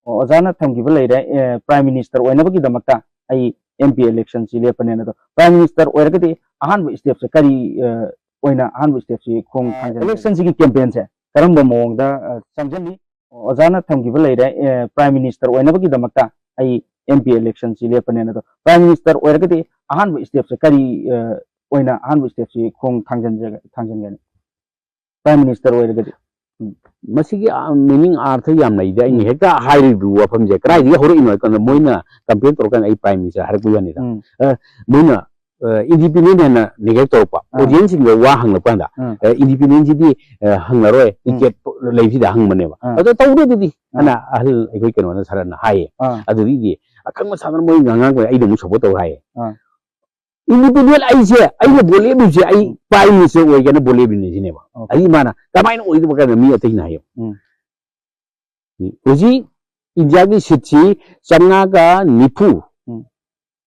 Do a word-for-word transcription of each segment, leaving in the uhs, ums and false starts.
ꯑꯣ, ꯑꯣꯖꯥꯅ ꯊꯝꯈꯤꯕ ꯂꯩꯔꯦ, ꯑꯦ, Prime Minister ꯑꯣꯏꯅꯕꯒꯤꯗꯃꯛꯇ ꯑꯩ M P election ꯁꯤ ꯂꯦꯞꯄꯅꯦꯅ꯫ ꯑꯗꯣ Prime Minister ꯑꯣꯏꯔꯒꯗꯤ ꯑꯍꯥꯟꯕ step ꯁꯦ ꯀꯔꯤ, ꯑ, ꯑꯣꯏꯅ ꯑꯍꯥꯟꯕ step ꯁꯤ ꯈꯣꯡ ꯊꯥꯡꯖꯤꯟꯒꯅꯤ? Election ꯁꯤꯒꯤ campaign ꯁꯦ ꯀꯔꯝꯕ ꯃꯑꯣꯡꯗ, ꯑ, ꯆꯪꯖꯅꯤ? ꯑꯣ, ꯑꯣꯖꯥꯅ ꯊꯝꯈꯤꯕ ꯂꯩꯔꯦ, ꯑꯦ, Prime Minister ꯑꯣꯏꯅꯕꯒꯤꯗꯃꯛꯇ ꯑꯩ M P election ꯁꯤ ꯂꯦꯞꯄꯅꯦꯅ꯫ ꯑꯗꯣ Prime Minister ꯑꯣꯏꯔꯒꯗꯤ ꯑꯍꯥꯟꯕ step ꯁꯦ ꯀꯔꯤ, ꯑ, ꯑꯣꯏꯅ ꯑꯍꯥꯟꯕ step ꯁꯤ ꯈꯣꯡ ꯊꯥꯡꯖꯤꯟꯖꯒ-, ꯊꯥꯡꯖꯤꯟꯒꯅꯤ? Prime Minister ꯑꯣꯏꯔꯒꯗꯤ? ꯎꯝ꯫ ꯃꯁꯤꯒꯤ, ꯑ, meaning ꯑꯥꯔꯊ ꯌꯥꯝ ꯂꯩꯗ꯫ ꯑꯩꯅ ꯎꯝ꯫ ꯍꯦꯛꯇ ꯍꯥꯏꯔꯤꯕ ꯋꯥꯐꯝꯁꯦ ꯀꯗꯥꯏꯗꯒꯤ ꯍꯧꯔꯛꯏꯅꯣ ꯍꯥꯏ ꯀꯥꯟꯗ, ꯃꯣꯏꯅ campaign ꯇꯧꯔꯀꯥꯟꯗ ꯑꯩ Prime Minister ꯍꯥꯏꯔꯛꯄ ꯋꯥꯅꯤꯗ꯫ ꯎꯝ꯫ ꯑ, ꯃꯣꯏꯅ, ꯑ, independent ꯍꯥꯏꯅ neglect ꯇꯧꯔꯛꯄ꯫ ꯑꯥ꯫ Audience ꯁꯤꯡꯗ ꯋꯥ ꯍꯪꯂꯛꯄ ꯀꯥꯟꯗ, ꯑꯥ꯫ ꯑ, independent ꯁꯤꯗꯤ, ꯑ, ꯍꯪꯉꯔꯣꯏ, ꯎꯝ꯫ Ticket ꯂꯩꯕꯁꯤꯗ ꯍꯪꯕꯅꯦꯕ꯫ ꯑꯥ꯫ ꯑꯗꯣ ꯇꯧꯗꯦ ꯑꯗꯨꯗꯤ, ꯑꯥ꯫ ꯍꯥꯏꯅ ꯑꯍꯜ ꯑꯩꯈꯣꯏ ꯀꯩꯅꯣꯅ ꯁꯥꯔꯅ ꯍꯥꯏꯌꯦ꯫ ꯑꯥ꯫ ꯑꯗꯨꯗꯒꯤꯗꯤ ꯑꯈꯪꯕ ꯁꯥꯟꯅ ꯃꯣꯏ ꯉꯥꯡꯉꯛꯄꯗ ꯑꯩꯅ ꯑꯃꯨꯛ support ꯇꯧ ꯍꯥꯏꯌꯦ꯫ ꯑꯥ꯫ Independent ꯑꯩꯁꯦ, ꯑꯩꯅ ꯎꯝ꯫ Vote ꯂꯦꯞꯄꯤꯁꯦ ꯑꯩ ꯎꯝ꯫ Prime Minister ꯑꯣꯏꯒꯦꯅ vote ꯂꯦꯞꯄꯤꯅꯦ ꯁꯤꯅꯦꯕ꯫ Okay꯫ ꯑꯗꯨꯗꯤ ꯃꯥꯅ ꯀꯃꯥꯏꯅ ꯑꯣꯏꯗꯕ ꯀꯥꯟꯗ ꯃꯤ ꯑꯇꯩꯅ ꯍꯥꯏꯌꯦ꯫ ꯎꯝ꯫ ꯍꯧꯖꯤꯛ ꯏꯟꯗꯤꯌꯥꯒꯤ seat ꯁꯤ ꯆꯥꯝꯃꯉꯥꯒ ꯅꯤꯐꯨ ꯎꯝ꯫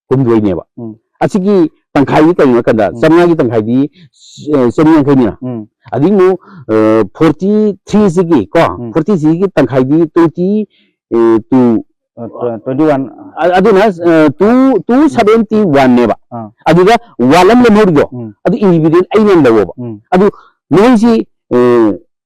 ꯍꯨꯝꯗꯣꯏꯅꯦꯕ꯫ ꯎꯝ꯫ ꯑꯁꯤꯒꯤ ꯇꯪꯈꯥꯏꯗꯤ ꯀꯩꯅꯣ ꯍꯥꯏ ꯀꯥꯟꯗ, ꯎꯝ꯫ ꯆꯥꯝꯃꯉꯥꯒꯤ ꯇꯪꯈꯥꯏꯗꯤ, ꯑ, ꯆꯅꯤ ꯌꯥꯡꯈꯩꯅꯤꯅ꯫ ꯎꯝ꯫ ꯑꯗꯒꯤ ꯑꯃꯨꯛ, ꯑ, forty three ꯁꯤꯒꯤ ꯀꯣ, ꯎꯝ꯫ Forty three ꯁꯤꯒꯤ ꯇꯪꯈꯥꯏꯗꯤ twenty, ꯑ, two ꯑ, tw-, twenty one꯫ ꯑ-, ꯑꯗꯨꯅ, ꯑ, two, two seventy one ꯅꯦꯕ꯫ ꯑꯥ꯫ ꯑꯗꯨꯗ ꯋꯥꯠꯂꯝ ꯂꯦꯝꯍꯧꯔꯤꯗꯣ, ꯎꯝ꯫ ꯑꯗꯨ independent ꯑꯩꯅ ꯂꯧꯑꯣꯕ꯫ ꯎꯝ꯫ ꯑꯗꯨ ꯃꯣꯏꯁꯤ, ꯑ,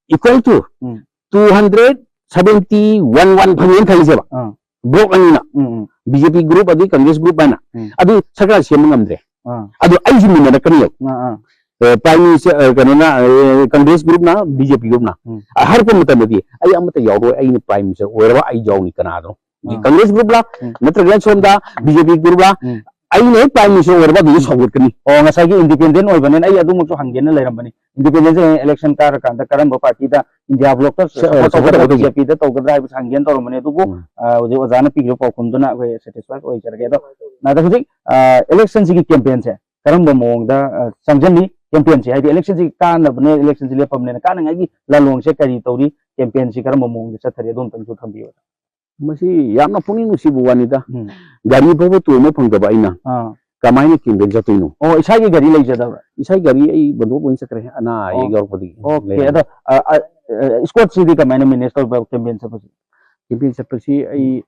equal to um. Two hundred seventy one one ꯐꯪꯉꯦꯅ ꯈꯜꯂꯁꯦꯕ꯫ Ah. Bloc ꯑꯅꯤꯅ꯫ ꯎꯝ, ꯎꯝ꯫ B J P group ꯑꯗꯩ Congress group ꯍꯥꯏꯅ꯫ ꯎꯝ꯫ ꯑꯗꯨ ꯁꯔꯀꯥꯔ ꯁꯦꯝꯕ ꯉꯝꯗ꯭ꯔꯦ꯫ ꯑꯥ꯫ ꯑꯗꯨ ꯑꯩꯁꯨ ꯃꯨꯟꯅꯔꯛꯀꯅꯤꯕ꯫ ꯑꯥ, ꯑꯥ꯫ ꯑ, Prime Minister, ꯑ, ꯀꯩꯅꯣꯅ, ꯑ, Congress group ꯅ, B J P group ꯅ꯫ ꯎꯝ꯫ ꯑ, ꯍꯥꯏꯔꯛꯄ ꯃꯇꯝꯗꯗꯤ ꯑꯩ ꯑꯃꯠꯇ ꯌꯥꯎꯔꯣꯏ, ꯑꯩꯅ Prime Minister ꯑꯣꯏꯔꯕ ꯑꯩ ꯌꯥꯎꯅꯤ ꯀꯅꯥꯗꯅꯣ? ꯑꯥ꯫ Congress group ꯂ, ꯎꯝ꯫ ꯅꯠꯇ꯭ꯔꯒꯅ ꯁꯣꯝꯗ ꯎꯝ꯫ B J P group ꯂ, ꯎꯝ꯫ ꯑꯩꯅ ꯍꯦꯛ Prime Minister ꯑꯣꯏꯔꯕ ꯑꯗꯨꯗ ꯎꯝ꯫ ꯁꯧꯒꯠꯀꯅꯤ꯫ ꯑꯣ, ꯉꯁꯥꯏꯒꯤ independent ꯑꯣꯏꯕꯅꯤꯅ ꯑꯩ ꯑꯗꯨꯃꯛꯁꯨ ꯍꯪꯒꯦꯅ ꯂꯩꯔꯝꯕꯅꯤ꯫ Independent election ꯀꯥꯔꯀꯥꯟꯗ ꯀꯔꯝꯕ party ꯗ, India Bloc ꯇ ꯁ-, support support ꯇꯧꯒꯗ꯭ꯔꯥ, ꯇꯧꯒꯗꯒꯦ? B J P ꯗ ꯇꯧꯒꯗ꯭ꯔꯥ ꯍꯥꯏꯕꯁꯦ ꯍꯪꯒꯦꯅ ꯇꯧꯔꯝꯕꯅꯦ꯫ ꯑꯗꯨꯕꯨ, ꯎꯝ꯫ ꯑ, ꯍꯧꯖꯤꯛ ꯑꯣꯖꯥꯅ ꯄꯤꯈꯤꯕ ꯄꯥꯎꯈꯨꯝꯗꯨꯅ ꯑꯩꯈꯣꯏ satisfied ꯑꯣꯏꯖꯔꯒꯦ꯫ ꯑꯗꯣ, ꯅꯥꯗ, ꯍꯧꯖꯤꯛ, ꯑ, election ꯁꯤꯒꯤ campaign ꯁꯦ ꯀꯔꯝꯕ ꯃꯑꯣꯡꯗ, ꯑ, ꯆꯪꯁꯤꯜꯂꯤ? Campaign ꯁꯦ, ꯍꯥꯏꯗꯤ election ꯁꯤ ꯀꯥꯅꯕꯅꯦ, election ꯁꯤ ꯂꯦꯞꯄꯕꯅꯦꯅ ꯀꯥꯅꯉꯥꯏꯒꯤ ꯂꯥꯂꯣꯡꯁꯦ ꯀꯔꯤ ꯇꯧꯔꯤ? Campaign ꯁꯤ ꯀꯔꯝꯕ ꯃꯑꯣꯡꯗ ꯆꯠꯊꯔꯤ? ꯑꯗꯨ ꯑꯝꯇꯪꯁꯨ ꯊꯝꯕꯤꯌꯨ꯫ ꯃꯁꯤ ꯌꯥꯝꯅ ꯄꯨꯛꯅꯤꯡ ꯅꯨꯡꯁꯤꯕ ꯋꯥꯅꯤꯗ꯫ ꯎꯝ꯫ ꯒꯥꯔꯤ ꯐꯥꯎꯕ ꯇꯣꯡꯕ ꯐꯪꯗꯕ ꯑꯩꯅ ꯑꯥ꯫ ꯀꯃꯥꯏꯅ campaign ꯆꯠꯇꯣꯏꯅꯣ? ꯑꯣ, ꯏꯁꯥꯒꯤ ꯒꯥꯔꯤ ꯂꯩꯖꯗꯕ꯭ꯔꯥ? ꯏꯁꯥꯒꯤ ꯒꯥꯔꯤ ꯑꯩ ꯕꯟꯗꯣꯞ ꯑꯣꯏꯅ ꯆꯠꯈ꯭ꯔꯦ, ꯑꯅꯥ ꯑꯌꯦꯛ ꯑꯣ꯫ ꯌꯥꯎꯔꯛꯄꯗꯒꯤ Okay, ꯂꯩꯔꯦ꯫ ꯑꯗꯣ, ꯑ, ꯑ, ꯑ, escort ꯁꯤꯗꯤ ꯀꯃꯥꯏꯅ manage ꯇꯧꯕ campaign ꯆꯠꯄꯁꯤ? ꯀꯦꯝꯄꯦꯟ ꯆꯠꯄꯁꯤ ꯑꯩ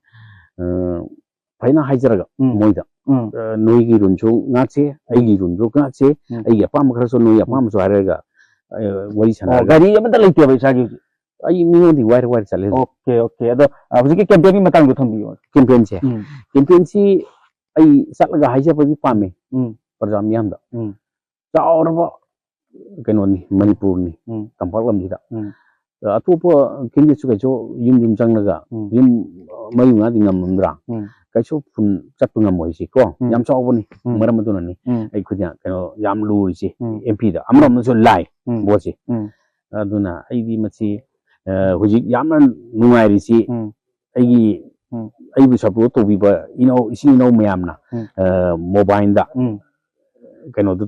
ꯐꯖꯅ ꯍꯥꯏꯖꯔꯒ ꯎꯝ꯫ ꯃꯣꯏꯗ ꯎꯝ꯫ ꯅꯣꯏꯒꯤ ꯔꯨꯜꯁꯨ ꯉꯥꯛꯁꯦ, ꯑꯩꯒꯤ ꯔꯨꯜꯁꯨ ꯉꯥꯛꯁꯦ, ꯎꯝ꯫ ꯑꯩꯒꯤ ꯑꯄꯥꯝꯕ ꯈꯔꯁꯨ ꯅꯣꯏꯒꯤ ꯎꯝ꯫ ꯑꯄꯥꯝꯕꯁꯨ ꯍꯥꯏꯔꯒ ꯋꯥꯔꯤ ꯁꯥꯟꯅꯔꯒ꯫ ꯒꯥꯔꯤ ꯑꯃꯇ ꯂꯩꯇꯦꯕ ꯏꯁꯥꯒꯤ ꯍꯧꯖꯤꯛ? ꯑꯩ ꯃꯤꯉꯣꯟꯗꯒꯤ ꯋꯥꯏꯔ ꯋꯥꯏꯔ ꯆꯠꯂꯦ ꯍꯧꯖꯤꯛ꯫ Okay, okay. ꯑꯗꯣ ꯍꯧꯖꯤꯛꯀꯤ ꯀꯦꯝꯄꯦꯟꯒꯤ ꯃꯇꯥꯡꯗꯣ ꯊꯝꯕꯤꯌꯣ꯫ ꯀꯦꯝꯄꯦꯟꯁꯦ ꯎꯝ꯫ ꯀꯦꯝꯄꯦꯟꯁꯤ ꯑꯩ ꯆꯠꯂꯒ ꯍꯥꯏꯖꯕꯗꯤ ꯄꯥꯝꯃꯤ ꯎꯝ꯫ ꯄ꯭ꯔꯖꯥ ꯃꯤꯌꯥꯝꯗ꯫ ꯎꯝ꯫ ꯆꯥꯎꯔꯕ ꯀꯩꯅꯣꯅꯤ ꯃꯅꯤꯄꯨꯔꯅꯤ ꯎꯝ꯫ ꯇꯝꯄꯥꯛ ꯂꯝꯁꯤꯗ꯫ ꯎꯝ꯫ ꯑꯇꯣꯞꯄ ꯀꯦꯟꯗꯤꯗꯦꯠꯁꯨ ꯀꯩꯁꯨ ꯌꯨꯝ ꯌꯨꯝ ꯆꯪꯂꯒ ꯎꯝ꯫ ꯌꯨꯝ ꯃꯔꯤ ꯃꯉꯥꯗꯤ ꯉꯝꯃꯝꯗ꯭ꯔꯥ? ꯎꯝ꯫ ꯀꯩꯁꯨ ꯐꯨꯟ ꯆꯠꯄ ꯉꯝꯃꯣꯏꯁꯤ ꯀꯣ꯫ ꯎꯝ꯫ ꯌꯥꯝ ꯆꯥꯎꯕꯅꯤ꯫ ꯎꯝ꯫ ꯃꯔꯝ ꯑꯗꯨꯅꯅꯤ ꯎꯝ꯫ ꯑꯩꯈꯣꯏꯅ ꯀꯩꯅꯣ ꯌꯥꯝ ꯂꯨꯔꯤꯁꯤ ꯎꯝ꯫ ꯑꯦꯝ ꯄꯤꯗ꯫ ꯑꯃꯔꯣꯝꯗꯁꯨ ꯂꯥꯏ ꯎꯝ꯫ ꯚꯣꯠꯁꯤ꯫ ꯎꯝ꯫ ꯑꯗꯨꯅ ꯑꯩꯗꯤ ꯃꯁꯤ ꯍꯧꯖꯤꯛ ꯌꯥꯝꯅ ꯅꯨꯡꯉꯥꯏꯔꯤꯁꯤ ꯎꯝ꯫ ꯑꯩꯒꯤ ꯎꯝ꯫ ꯑꯩꯕꯨ ꯁꯞꯄꯣꯔꯠ ꯇꯧꯕꯤꯕ ꯏꯅꯥꯎ ꯏꯆꯤꯟ ꯏꯅꯥꯎ ꯃꯌꯥꯝꯅ ꯎꯝ꯫ ꯃꯣꯕꯥꯏꯜꯗ ꯎꯝ꯫ ꯀꯩꯅꯣꯗ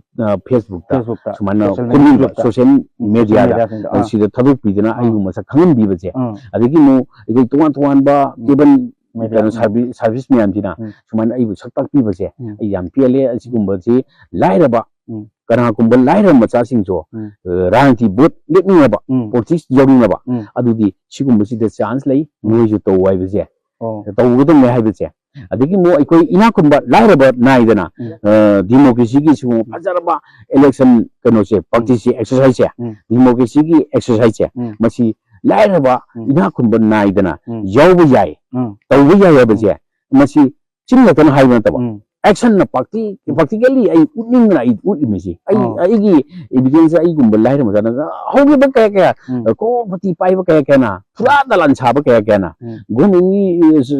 ꯐꯦꯁꯕꯨꯛꯇ ꯐꯦꯁꯕꯨꯛꯇ, ꯁꯨꯃꯥꯏꯅ ꯁꯣꯁꯤꯌꯦꯜ ꯀꯨꯝꯕꯤꯕ ꯃꯦꯗꯤꯌꯥꯁꯤꯡꯗ꯫ ꯁꯣꯁꯤꯌꯦꯜ ꯎꯝ, ꯁꯣꯁꯤꯌꯦꯜ ꯃꯦꯗꯤꯌꯥꯗ ꯃꯦꯗꯤꯌꯥꯁꯤꯡꯗ꯫ ꯑꯥ꯫ ꯁꯤꯗ ꯊꯥꯗꯣꯛꯄꯤꯗꯅ ꯑꯥ꯫ ꯑꯩꯕꯨ ꯃꯁꯛ ꯈꯪꯍꯟꯕꯤꯕꯁꯦ꯫ ꯑꯥ꯫ ꯑꯗꯒꯤ ꯑꯃꯨꯛ ꯑꯩꯈꯣꯏ ꯇꯣꯉꯥꯟ ꯇꯣꯉꯥꯟꯕ ꯎꯝ꯫ Cable media. ꯀꯩꯅꯣ ꯎꯝ꯫ ꯁꯥꯔꯚꯤꯁ ꯃꯌꯥꯝꯁꯤꯅ ꯎꯝ꯫ ꯁꯨꯃꯥꯏꯅ ꯑꯩꯕꯨ ꯁꯛ ꯇꯥꯛꯄꯤꯕꯁꯦ ꯎꯝ꯫ ꯑꯩ ꯌꯥꯝ ꯄꯦꯜꯂꯦ꯫ ꯑꯁꯤꯒꯨꯝꯕꯁꯤ ꯂꯥꯏꯔꯕ ꯎꯝ꯫ ꯀꯅꯥꯒꯨꯝꯕ ꯂꯥꯏꯔꯕ ꯃꯆꯥꯁꯤꯡꯁꯨ ꯎꯝ꯫ ꯔꯥꯖꯅꯤꯇꯤ ꯚꯣꯠ ꯂꯦꯞꯅꯤꯡꯉꯕ ꯎꯝ꯫ ꯄꯣꯂꯤꯇꯤꯛꯁ ꯌꯥꯎꯅꯤꯡꯉꯕ ꯎꯝ꯫ ꯑꯗꯨꯗꯤ ꯁꯤꯒꯨꯝꯕꯁꯤꯗ ꯆꯥꯟꯁ ꯂꯩ꯫ ꯎꯝ꯫ ꯃꯣꯏꯁꯨ ꯇꯧ ꯍꯥꯏꯕꯁꯦ ꯑꯣ꯫ ꯇꯧꯒꯗꯕꯅꯦ ꯍꯥꯏꯕꯁꯦ꯫ ꯑꯗꯒꯤ ꯑꯃꯨꯛ ꯑꯩꯈꯣꯏ ꯏꯅꯥꯛ ꯈꯨꯟꯕ ꯂꯥꯏꯔꯕ ꯅꯥꯏꯗꯅ ꯎꯝ꯫ ꯗꯤꯃꯣꯀ꯭ꯔꯦꯁꯤꯒꯤ ꯁꯤꯒꯨꯝꯕ ꯐꯖꯔꯕ ꯏꯂꯦꯛꯁꯟ ꯀꯩꯅꯣꯁꯦ ꯄ꯭ꯔꯥꯛꯇꯤꯁꯁꯦ ꯑꯦꯛꯁꯔꯁꯥꯏꯖꯁꯦ ꯎꯝ꯫ ꯗꯤꯃꯣꯀ꯭ꯔꯦꯁꯤꯒꯤ ꯑꯦꯛꯁꯔꯁꯥꯏꯖꯁꯦ ꯎꯝ꯫ ꯃꯁꯤ ꯂꯥꯏꯔꯕ ꯎꯝ꯫ ꯏꯅꯥꯛ ꯈꯨꯟꯕ ꯅꯥꯏꯗꯅ ꯎꯝ꯫ ꯌꯥꯎꯕ ꯌꯥꯏ ꯎꯝ꯫ ꯇꯧꯕ ꯌꯥꯏ ꯍꯥꯏꯕꯁꯦ ꯃꯁꯤ ꯆꯤꯟ ꯈꯛꯇꯅ ꯍꯥꯏꯕ ꯅꯠꯇꯕ ꯎꯝ꯫ ꯑꯦꯛꯁꯟꯅ ꯄ꯭ꯔꯥꯛꯇꯤꯀꯦꯜꯂꯤ ꯑꯩ ꯎꯠꯅꯤꯡꯗꯅ ꯑꯩ ꯎꯠꯂꯤꯃꯤꯁꯤ꯫ ꯑꯩ ꯑꯥ꯫ ꯑꯩꯒꯤ ꯏꯚꯤꯗꯦꯟꯁ ꯑꯩꯒꯨꯝꯕ ꯂꯥꯏꯔꯕ ꯃꯆꯥꯅ ꯍꯧꯈꯤꯕ ꯀꯌꯥ ꯀꯌꯥ ꯎꯝ꯫ ꯀ꯭ꯔꯣꯔꯄꯇꯤ ꯄꯥꯏꯕ ꯀꯌꯥ ꯀꯌꯥꯅ ꯐꯨꯔꯥ ꯗꯂꯥꯟ ꯁꯥꯕ ꯀꯌꯥ ꯀꯌꯥꯅ ꯎꯝ꯫ ꯒꯣꯔꯃꯦꯟꯒꯤ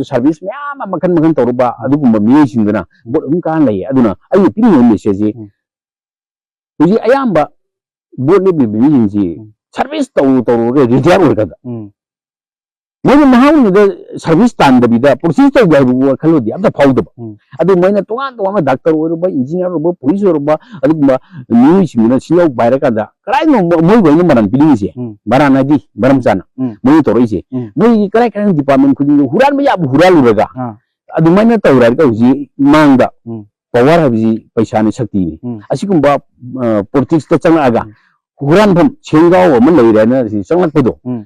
ꯁꯥꯔꯚꯤꯁ ꯃꯌꯥꯝ ꯑꯃ ꯃꯈꯟ ꯃꯈꯟ ꯇꯧꯔꯨꯕ ꯑꯗꯨꯒꯨꯝꯕ ꯃꯤꯑꯣꯏꯁꯤꯡꯗꯨꯅ ꯎꯝ꯫ ꯚꯣꯠ ꯑꯗꯨꯝ ꯀꯥꯟ ꯂꯩꯌꯦ꯫ ꯑꯗꯨꯅ ꯑꯩꯅ ꯄꯤꯅꯤꯡꯕ ꯃꯦꯁꯦꯖꯁꯤ ꯎꯝ꯫ ꯍꯧꯖꯤꯛ ꯑꯌꯥꯝꯕ ꯚꯣꯠ ꯂꯦꯞꯂꯤꯕ ꯃꯤꯁꯤꯡꯁꯤ ꯎꯝ꯫ ꯁꯥꯔꯚꯤꯁ ꯇꯧꯔꯨ ꯇꯧꯔꯨꯔꯒ ꯔꯤꯇꯥꯌꯔ ꯑꯣꯏꯔꯀꯥꯟꯗ ꯎꯝ꯫ ꯃꯣꯏꯅ ꯅꯍꯥ ꯑꯣꯏꯔꯤꯉꯩꯗ ꯁꯥꯔꯚꯤꯁ ꯇꯥꯟꯗꯕꯤꯗ ꯄ꯭ꯔꯣꯁꯦꯁ ꯇꯧꯒꯦ ꯍꯥꯏꯕ ꯋꯥꯈꯜꯂꯣꯟꯗꯤ ꯑꯝꯇ ꯐꯥꯎꯗꯕ꯫ ꯎꯝ꯫ ꯑꯗꯨ ꯃꯣꯏꯅ ꯇꯣꯉꯥꯟ ꯇꯣꯉꯥꯟꯕ ꯗꯥꯛꯇꯔ ꯑꯣꯏꯔꯨꯕ, ꯏꯟꯖꯤꯅꯤꯌꯥꯔ ꯑꯣꯏꯔꯨꯕ, ꯄꯨꯂꯤꯁ ꯑꯣꯏꯔꯨꯕ, ꯑꯗꯨꯒꯨꯝꯕ ꯃꯤꯑꯣꯏꯁꯤꯡꯗꯨꯅ ꯁꯤꯜꯍꯧ ꯄꯥꯏꯔꯀꯥꯟꯗ ꯀꯗꯥꯏꯅꯣ ꯃꯣꯏꯕꯨ ꯑꯩꯅ ꯃꯔꯥꯟ ꯄꯤꯅꯤꯡꯉꯤꯁꯦ? ꯎꯝ꯫ ꯃꯔꯥꯟ ꯍꯥꯏꯗꯤ ꯃꯔꯝ ꯆꯥꯅ ꯎꯝ꯫ ꯃꯣꯏꯅ ꯇꯧꯔꯛꯏꯁꯦ꯫ ꯎꯝ꯫ ꯃꯣꯏꯒꯤ ꯀꯔꯥꯏ ꯀꯔꯥꯏ ꯗꯤꯄꯥꯔꯠꯃꯦꯟ ꯈꯨꯗꯤꯡꯒꯤ ꯍꯨꯔꯥꯟꯕ ꯌꯥꯕ ꯍꯨꯔꯥꯜꯂꯨꯔꯒ ꯑꯥ꯫ ꯑꯗꯨꯃꯥꯏꯅ ꯇꯧꯔꯒ ꯍꯧꯖꯤꯛ ꯃꯥꯡꯗ ꯎꯝ꯫ ꯄꯋꯥꯔ ꯍꯥꯏꯕꯁꯤ ꯄꯩꯁꯥꯅꯤ, ꯁꯛꯇꯤꯅꯤ꯫ ꯎꯝ꯫ ꯑꯁꯤꯒꯨꯝꯕ ꯄꯣꯂꯤꯇꯤꯛꯁꯇ ꯆꯪꯂꯛꯑꯒ ꯎꯝ꯫ ꯍꯨꯔꯥꯟꯐꯝ ꯁꯦꯟꯒꯥꯎ ꯑꯃ ꯂꯩꯔꯦꯅ ꯁꯤ ꯆꯪꯂꯛꯄꯗꯣ ꯎꯝ꯫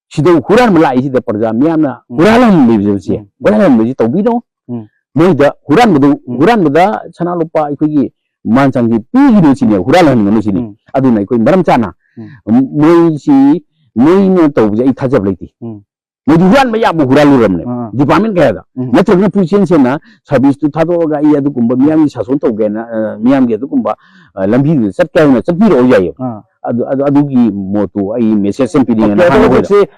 ꯁꯤꯗ ꯍꯨꯔꯥꯟꯕ ꯂꯥꯛꯏꯁꯤꯗ ꯄ꯭ꯔꯖꯥ ꯃꯤꯌꯥꯝꯅ ꯎꯝ. ꯍꯨꯔꯥꯟꯍꯟꯕꯤꯕꯁꯦ, ꯎꯝ. ꯍꯨꯔꯥꯟꯍꯟꯕꯁꯤ ꯇꯧꯕꯤꯅꯣ꯫ ꯎꯝ. ꯃꯣꯏꯗ ꯍꯨꯔꯥꯟꯕꯗꯨ, ꯎꯝ. ꯍꯨꯔꯥꯟꯕꯗ ꯁꯅꯥ ꯂꯨꯄꯥ ꯑꯩꯈꯣꯏꯒꯤ ꯃꯥꯟ ꯆꯥꯡꯁꯤ ꯄꯤꯒꯅꯨ ꯁꯤꯅꯦ, ꯍꯨꯔꯥꯟꯍꯟꯒꯅꯨ ꯁꯤꯅꯤ꯫ ꯎꯝ. ꯑꯗꯨꯅ ꯑꯩꯈꯣꯏ ꯃꯔꯝ ꯆꯥꯅ ꯎꯝ. ꯃꯣꯏꯁꯤ, ꯃꯣꯏꯅ ꯇꯧꯕꯁꯦ ꯑꯩ ꯊꯥꯖꯕ ꯂꯩꯇꯦ꯫ ꯎꯝ. ꯃꯣꯏꯗꯤ ꯍꯨꯔꯥꯟꯕ ꯌꯥꯕ ꯍꯨꯔꯥꯜꯂꯨꯔꯕꯅꯦꯕ, ꯑꯥ. ꯗꯤꯄꯥꯔꯠꯃꯦꯟ ꯀꯌꯥꯗ꯫ ꯎꯝ. ꯅꯠꯇ꯭ꯔꯒꯅ ꯄꯨꯂꯤꯁꯁꯤꯡꯅ ꯁꯥꯔꯚꯤꯁꯇꯨ ꯊꯥꯗꯣꯛꯑꯒ ꯑꯩ ꯑꯗꯨꯒꯨꯝꯕ ꯃꯤꯌꯥꯝꯒꯤ ꯁꯥꯁꯣꯟ ꯇꯧꯒꯦꯅ, ꯑ, ꯃꯤꯌꯥꯝꯒꯤ ꯑꯗꯨꯒꯨꯝꯕ, ꯑ, ꯂꯝꯕꯤꯗꯨꯗ ꯆꯠꯀꯦ ꯍꯥꯏꯅ ꯆꯠꯄꯤꯔꯛꯑꯣ ꯌꯥꯏꯌꯦꯕ꯫ ꯑꯥ. ꯑꯗꯨ, ꯑꯗꯨ, ꯑꯗꯨꯒꯤ ꯃꯣꯠꯇꯨ ꯑꯩ ꯃꯦꯁꯦꯖ ꯑꯃ ꯄꯤꯅꯤꯡꯉꯦ ꯑꯣꯀꯦ, ꯑꯗꯣ ꯅꯍꯥꯟ ꯑꯩꯈꯣꯏꯗ꯫ ꯍꯧꯖꯤꯛꯁꯤ